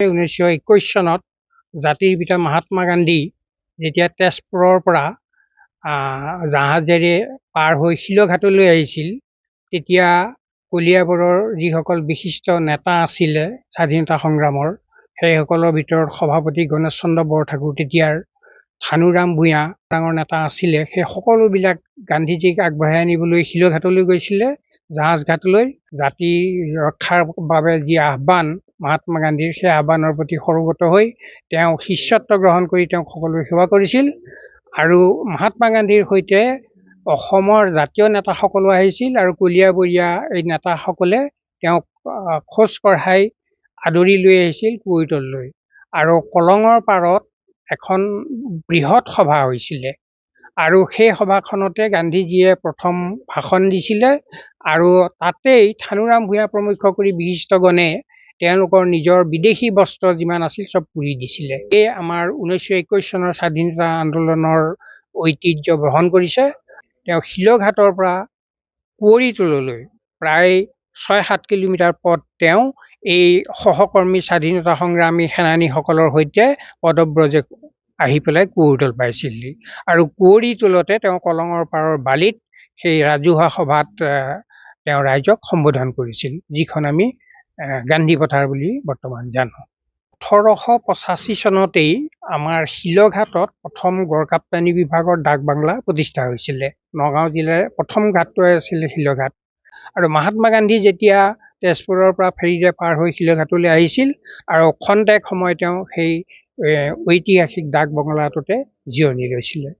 1921 চনত জাতিৰ পিতা মহাত্মা গান্ধী যেতিয়া তেজপুৰৰ পৰা জাহাজেৰে পাৰ হৈ শিলঘাটলৈ আহিছিল, তেতিয়া কলিয়াবৰৰ যিসকল বিশিষ্ট নেতা আছিলে স্বাধীনতা সংগ্ৰামৰ, সেইসকলৰ ভিতৰত সভাপতি গণেশ চন্দ্ৰ বৰঠাকুৰ, তেতিয়াৰ থানুৰাম ভূঞা ডাঙৰ নেতা আছিলে, সেই সকলোবিলাক গান্ধীজীক আগবঢ়াই আনিবলৈ শিলঘাটলৈ গৈছিলে, জাহাজঘাটলৈ। জাতি ৰক্ষাৰ বাবে যি আহ্বান মহাত্মা গান্ধীৰ, সেই আহ্বানৰ প্ৰতি সৰোগত হৈ তেওঁ শিষ্যত্ব গ্ৰহণ কৰি তেওঁক সকলোৱে সেৱা কৰিছিল। আৰু মহাত্মা গান্ধীৰ সৈতে অসমৰ জাতীয় নেতাসকলো আহিছিল আৰু কলিয়াবৰীয়া এই নেতাসকলে তেওঁক খোজ কঢ়াই আদৰি লৈ আহিছিল কুঁৱৰীটোললৈ। আৰু কলঙৰ পাৰত এখন বৃহৎ সভা হৈছিলে আৰু সেই সভাখনতে গান্ধীজীয়ে প্ৰথম ভাষণ দিছিলে। আৰু তাতেই থানুৰাম ভূঞা প্ৰমুখ্য কৰি বিশিষ্টগণে তেওঁলোকৰ নিজৰ বিদেশী বস্ত্ৰ যিমান আছিল চব পুৰি দিছিলে। এই আমাৰ 1921 চনৰ স্বাধীনতা আন্দোলনৰ ঐতিহ্য বহন কৰিছে। তেওঁ শিলঘাটৰ পৰা কুঁৱৰীটোললৈ প্ৰায় 6-7 কিলোমিটাৰ পথ তেওঁ এই সহকৰ্মী স্বাধীনতা সংগ্ৰামী সেনানীসকলৰ সৈতে পদব্ৰজে আহি পেলাই কুঁৱৰীটোল পাইছিলহি। আৰু কুঁৱৰীটোলতে তেওঁ কলঙৰ পাৰৰ বালিত সেই ৰাজহুৱা সভাত তেওঁ ৰাইজক সম্বোধন কৰিছিল, যিখন আমি গান্ধী পথাৰ বুলি বৰ্তমান জানো। 1885 চনতেই আমাৰ শিলঘাটত প্ৰথম গড়কাপ্তানি বিভাগৰ ডাক বাংলা প্ৰতিষ্ঠা হৈছিলে। নগাঁও জিলাৰ প্ৰথম ঘাটটোৱে আছিলে শিলঘাট। আৰু মহাত্মা গান্ধী যেতিয়া তেজপুৰৰ পৰা ফেৰীৰে পাৰ হৈ শিলঘাটলৈ আহিছিল আৰু খন্তেক সময় তেওঁ সেই ঐতিহাসিক ডাক বঙলাটোতে জিৰণি লৈছিলে।